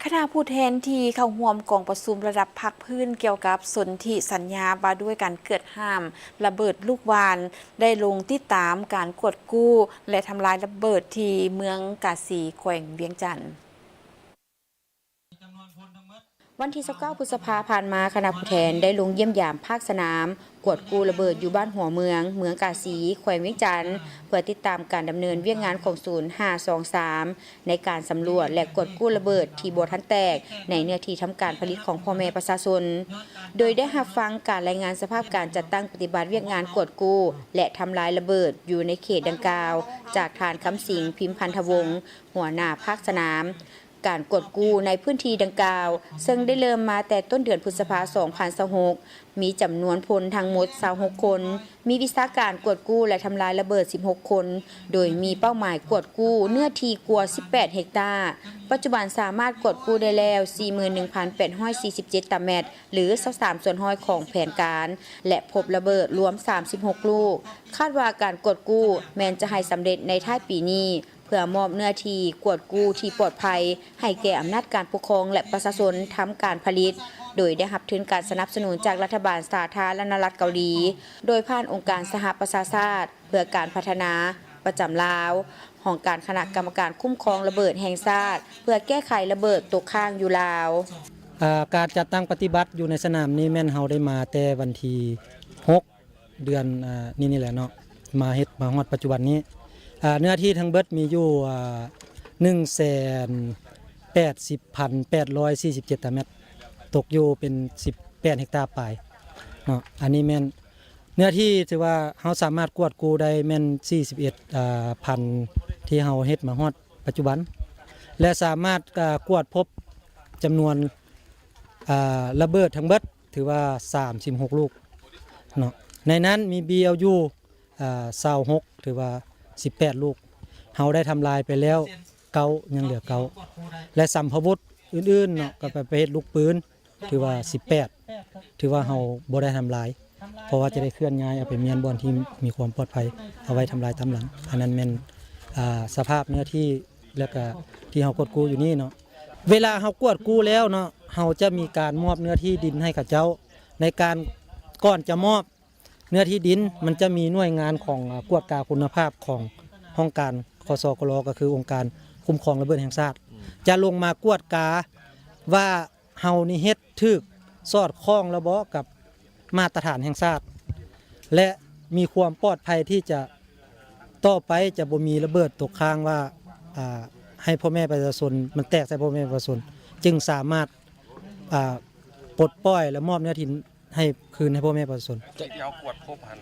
ຄະນະຜູ້ແທນທີ່ເຂົ້າຮ່ວມກອງປະຊຸມລະດັບພາກພື້ນກ່ຽວກັບສົນທິສັນຍາວ່າດ້ວຍການເກືອດຫ້າມລະເບີດລູກຫວ່ານ ໄດ້ລົງຕິດຕາມການກວດກູ້ ແລະ ທຳລາຍລະເບີດທີ່ເມືອງກາສີ ແຂວງວຽງຈັນ. ວັນທີຊາວເກົ້າ ພຶດສະພາຜ່ານມາ, ຄະນະຜູ້ແທນໄດ້ລົງຢ້ຽມຢາມພາກສະໜາມ ກວດກູ້ລະເບີດຢູ່ບ້ານຫົວເມືອງ ເມືອງກາສີ ແຂວງວຽງຈັນ ເພື່ອຕິດຕາມການດຳເນີນວຽກງານຂອງສູນຫ້າສອງສາມ ໃນການສຳຫຼວດ ແລະ ກວດກູ້ລະເບີດທີ່ບໍ່ທັນແຕກ ໃນເນື້ອທີ່ທຳການຜະລິດຂອງພໍ່ແມ່ປະຊາຊົນ, ໂດຍໄດ້ຮັບຟັງການລາຍງານສະພາບການຈັດຕັ້ງປະຕິບັດວຽກງານກວດກູ້ ແລະ ທຳລາຍລະເບີດຢູ່ໃນເຂດດັ່ງກ່າວ ຈາກທ່ານ ຄຳສິງ ພິມພັນທະວົງ ຫົວໜ້າພາກສະໜາມ. ການກວດກູ້ໃນພື້ນທີ່ດັ່ງກ່າວ ເຊິ່ງໄດ້ເລີ່ມມາແຕ່ຕົ້ນເດືອນພຶດສະພາ ສອງພັນຊາວຫົກ ມີຈຳນວນພົນທັງໝົດ ຊາວຫົກຄົນ, ມີວິຊາການກວດກູ້ ແລະ ທຳລາຍລະເບີດ ສິບຫົກຄົນ, ໂດຍມີເປົ້າໝາຍກວດກູ້ເນື້ອທີ່ກວ່າ ສິບແປດເຮັກຕາ. ປັດຈຸບັນສາມາດກວດກູ້ໄດ້ແລ້ວ ສີ່ໝື່ນໜຶ່ງພັນແປດຮ້ອຍສີ່ສິບເຈັດຕາແມັດ ຫຼື ຊາວສາມສ່ວນຮ້ອຍຂອງແຜນການ ແລະ ພົບລະເບີດລວມ ສາມສິບຫົກລູກ. ຄາດວ່າການກວດກູ້ແມ່ນຈະໃຫ້ສຳເລັດໃນທ້າຍປີນີ້ ເພື່ອມອບເນື້ອທີ່ກວດກູ້ທີ່ປອດໄພໃຫ້ແກ່ອຳນາດການປົກຄອງ ແລະ ປະຊາຊົນທຳການຜະລິດ, ໂດຍໄດ້ຮັບທຶນການສະໜັບສະໜູນຈາກລັດຖະບານສາທາລະນະລັດເກົາຫຼີ ໂດຍຜ່ານອົງການສະຫະປະຊາຊາດເພື່ອການພັດທະນາປະຈຳລາວ, ຫ້ອງການຄະນະກຳມະການຄຸ້ມຄອງລະເບີດແຫ່ງຊາດ ເພື່ອແກ້ໄຂລະເບີດຕົກຄ້າງຢູ່ລາວ. ອາ ການຈັດຕັ້ງປະຕິບັດຢູ່ໃນສະໜາມນີ້ແມ່ນເຮົາໄດ້ມາແຕ່ວັນທີຫົກ ເດືອນ ອາ ນີ້ ນີ້ແຫຼະເນາະ ມາເຮັດມາຮອດປັດຈຸບັນນີ້ ອາ ເນື້ອທີ່ທັງເບິດມີຢູ່ ອາ ໜຶ່ງແສນແປດສິບພັນແປດຮ້ອຍສີ່ສິບເຈັດຕາແມັດ ຕົກຢູ່ເປັນສິບແປດເຮັກຕາປາຍເນາະ. ອັນນີ້ແມ່ນເນື້ອທີ່ທີ່ວ່າເຮົາສາມາດກວດກູ້ໄດ້ແມ່ນສີ່ສິບເອັດ ອາ ພັນ ທີ່ເຮົາເຮັດມາຮອດປັດຈຸບັນ ແລະ ສາມາດ ອາ ກວດພົບຈຳນວນ ອາ ລະເບີດທັງເບິດ ຖືວ່າສາມສິບຫົກລູກເນາະ, ໃນນັ້ນມີ ບີແອລຢູ ອາ ຊາວຫົກ ຖືວ່າສິບແປດລູກ, ເຮົາໄດ້ທຳລາຍໄປແລ້ວເກົ້າ ຍັງເຫຼືອເກົ້າ ແລະ ສຳພະວຸດອື່ນໆເນາະ ກໍໄປ ໄປເຮັດລູກປືນ ຖືວ່າສິບແປດ ຖືວ່າເຮົາບໍ່ໄດ້ທຳລາຍ ເພາະວ່າຈະໄດ້ເຄື່ອນຍ້າຍເອົາໄປມ້ຽນບ່ອນທີ່ມີຄວາມປອດໄພ ເອົາໄວ້ທຳລາຍຕາມຫຼັງ. ອັນນັ້ນແມ່ນ ອາ ສະພາບເນື້ອທີ່ ແລ້ວກະທີ່ເຮົາກວດກູ້ຢູ່ນີ້ເນາະ, ເວລາເຮົາກວດກູ້ແລ້ວເນາະ ເຮົາຈະມີການມອບເນື້ອທີ່ດິນໃຫ້ເຂົາເຈົ້າ. ໃນການ ກ່ອນຈະມອບເນື້ອທີ່ດິນ ມັນຈະມີໜ່ວຍງານຂອງ ອາ ກວດກາຄຸນນະພາບຂອງຫ້ອງການ ຄສກລ ກໍຄືອົງການຄຸ້ມຄອງລະເບີດແຫ່ງຊາດ ຈະລົງມາກວດກາວ່າ ເຮົານີ້ເຮັດຖືກສອດຄ່ອງແລ້ວບໍ່ກັບມາດຕະຖານແຫ່ງຊາດ ແລະ ມີຄວາມປອດໄພທີ່ຈະ ຕໍ່ໄປຈະບໍ່ມີລະເບີດຕົກຄ້າງວ່າ ອາ ໃຫ້ພໍ່ແມ່ປະຊາຊົນ ມັນແຕກໃສ່ພໍ່ແມ່ປະຊາຊົນ ຈຶ່ງສາມາດ ອາ ປົດປ່ອຍ ແລະ ມອບເນື້ອທີ່ໃຫ້ຄືນໃຫ້ພໍ່ແມ່ປະຊາຊົນ. ຈາກທີ່ເຮົາກວດພົບຫັ້ນ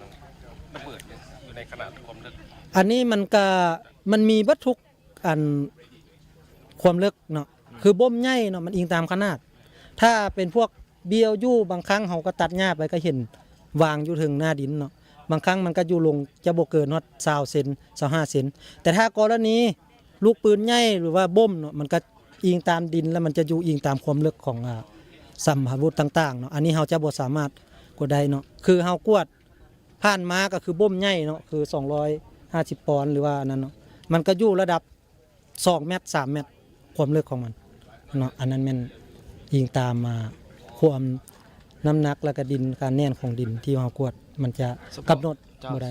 ລະເບີດຢູ່ໃນຂະໜາດຄວາມເລິກ ອັນນີ້ມັນກະ ມັນມີເບິດທຸກ ອັນຄວາມເລິກເນາະ ຄືບົ່ມໃຫຍ່ເນາະ ມັນອີງຕາມຂະໜາດ. ຖ້າເປັນພວກ ບີແອລຢູ ບາງຄັ້ງເຮົາກໍຕັດຫຍ້າໄປກໍເຫັນວາງຢູ່ເທິງໜ້າດິນເນາະ, ບາງຄັ້ງມັນກໍຢູ່ລົງຈະບໍ່ເກີນຮອດຊາວເຊັນ ຊາວຫ້າເຊັນ. ແຕ່ຖ້າກໍລະນີລູກປືນໃຫຍ່ ຫຼືວ່າບົ່ມເນາະ ມັນກໍອີງຕາມດິນ ແລ້ວມັນຈະຢູ່ອີງຕາມຄວາມເລິກຂອງ ອາ ສຳພະວຸດຕ່າງໆເນາະ, ອັນນີ້ເຮົາຈະບໍ່ສາມາດກວດໄດ້ເນາະ. ຄືເຮົາກວດຜ່ານມາກໍຄືບົ່ມໃຫຍ່ເນາະ ຄືສອງຮ້ອຍຫ້າສິບປອນ ຫຼືວ່າອັນນັ້ນເນາະ ມັນກໍຢູ່ລະດັບ ສອງແມັດ ສາມແມັດ ຄວາມເລິກຂອງມັນເນາະ. ອັນນັ້ນແມ່ນອີງຕາມ ອາ ຄວາມ ນ້ຳໜັກ ແລ້ວກະດິນ ການແໜ້ນຂອງດິນທີ່ເຮົາກວດ ມັນຈະກຳນົດບໍ່ໄດ້.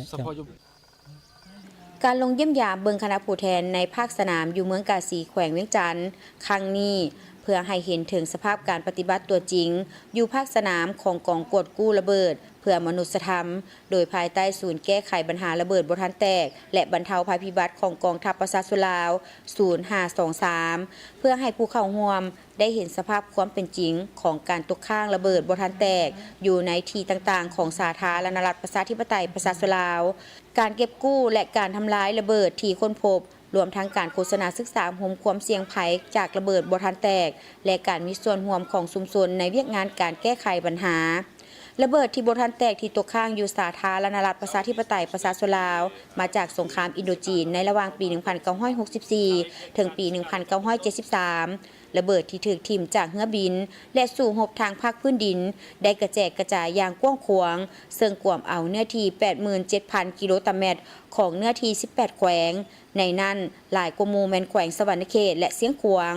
ການລົງຢ້ຽມຢາມເບິ່ງຄະນະຜູ້ແທນໃນພາກສະໜາມຢູ່ເມືອງກາສີ ແຂວງວຽງຈັນ ຄັ້ງນີ້ ເພື່ອໃຫ້ເຫັນເຖິງສະພາບການປະຕິບັດຕົວຈິງຢູ່ພາກສະໜາມຂອງກອງກວດກູ້ລະເບີດ ເພື່ອມະນຸດສະທຳ ໂດຍພາຍໃຕ້ສູນແກ້ໄຂບັນຫາລະເບີດບໍ່ທັນແຕກ ແລະ ບັນເທົາໄພພິບັດຂອງກອງທັບປະຊາຊົນລາວ ສູນຫ້າສອງສາມ ເພື່ອໃຫ້ຜູ້ເຂົ້າຮ່ວມໄດ້ເຫັນສະພາບຄວາມເປັນຈິງຂອງການຕົກຄ້າງລະເບີດບໍ່ທັນແຕກຢູ່ໃນທີ່ຕ່າງໆຂອງສາທາລະນະລັດປະຊາທິປະໄຕປະຊາຊົນລາວ, ການເກັບກູ້ ແລະ ການທຳລາຍລະເບີດທີ່ຄົ້ນພົບ, ລວມທັງການໂຄສະນາສຶກສາໂຮມຄວາມສ່ຽງໄພຈາກລະເບີດບໍ່ທັນແຕກ ແລະ ການມີສ່ວນຮ່ວມຂອງຊຸມຊົນໃນວຽກງານການແກ້ໄຂບັນຫາ. ລະເບີດທີ່ບໍ່ທັນແຕກທີ່ຕົກຄ້າງຢູ່ສາທາລະນະລັດປະຊາທິປະໄຕປະຊາຊົນລາວ ມາຈາກສົງຄາມອິນໂດຈີນໃນລະຫວ່າງປີໜຶ່ງພັນເກົ້າຮ້ອຍຫົກສິບສີ່ ເຖິງປີໜຶ່ງພັນເກົ້າຮ້ອຍເຈັດສິບສາມ, ລະເບີດທີ່ຖືກຖິ້ມຈາກເຮືອບິນ ແລະ ສູ້ຮົບທາງພາກພື້ນດິນ ໄດ້ກະແຈກກະຈາຍຢ່າງກວ້າງຂວາງ, ເຊິ່ງກວມເອົາເນື້ອທີ່ແປດໝື່ນເຈັດພັນກິໂລຕາແມັດຂອງເນື້ອທີ່ສິບແປດແຂວງ, ໃນນັ້ນຫຼາຍກວ່າໝູ່ແມ່ນແຂວງສະຫວັນນະເຂດ ແລະ ຊຽງຂວາງ.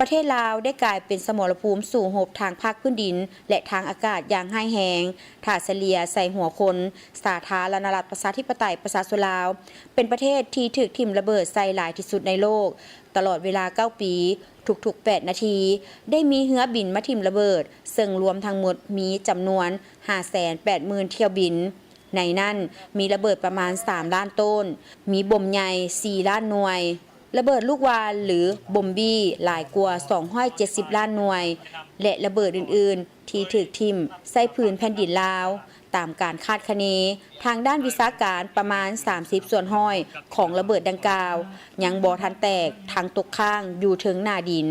ປ ປະເທດລາວໄດ້ກາຍເປັນສະໝໍລະພູມສູ້ຮົບທາງພາກພື້ນດິນ ແລະ ທາງອາກາດຢ່າງຮ້າຍແຮງ. ຖ້າສະເລ່ຍໃສ່ຫົວຄົນ, ສາທາລະນະລັດ ປະຊາທິປະໄຕ ປະຊາຊົນລາວ ເປັນປະເທດທີ່ຖືກຖິ້ມລະເບີດໃສ່ຫຼາຍທີ່ສຸດໃນໂລກ. ຕະຫຼອດເວລາເກົ້າປີ, ທຸກໆແປດນາທີ ໄດ້ມີເຮືອບິນມາຖິ້ມລະເບີດ, ເຊິ່ງລວມທັງໝົດມີຈຳນວນຫ້າແສນແປດໝື່ນຖ້ຽວບິນ. ໃນນັ້ນມີລະເບີດປະມານສາມລ້ານໂຕນ, ມີບົມໃຫຍ່ສີ່ລ້ານໜ່ວຍ, ລະເບີດລູກຫວ່ານ ຫຼື ບົມບີ ຫຼາຍກວ່າສອງຮ້ອຍເຈັດສິບລ້ານໜ່ວຍ ແລະ ລະເບີດອື່ນໆ ທີ່ຖືກຖິ້ມໃສ່ພື້ນແຜ່ນດິນລາວ. ຕາມການຄາດຄະເນທາງດ້ານວິຊາການ, ປະມານສາມສິບສ່ວນຮ້ອຍຂອງລະເບີດດັ່ງກ່າວ ຍັງບໍ່ທັນແຕກ, ທັງຕົກຄ້າງຢູ່ເທິງໜ້າດິນ.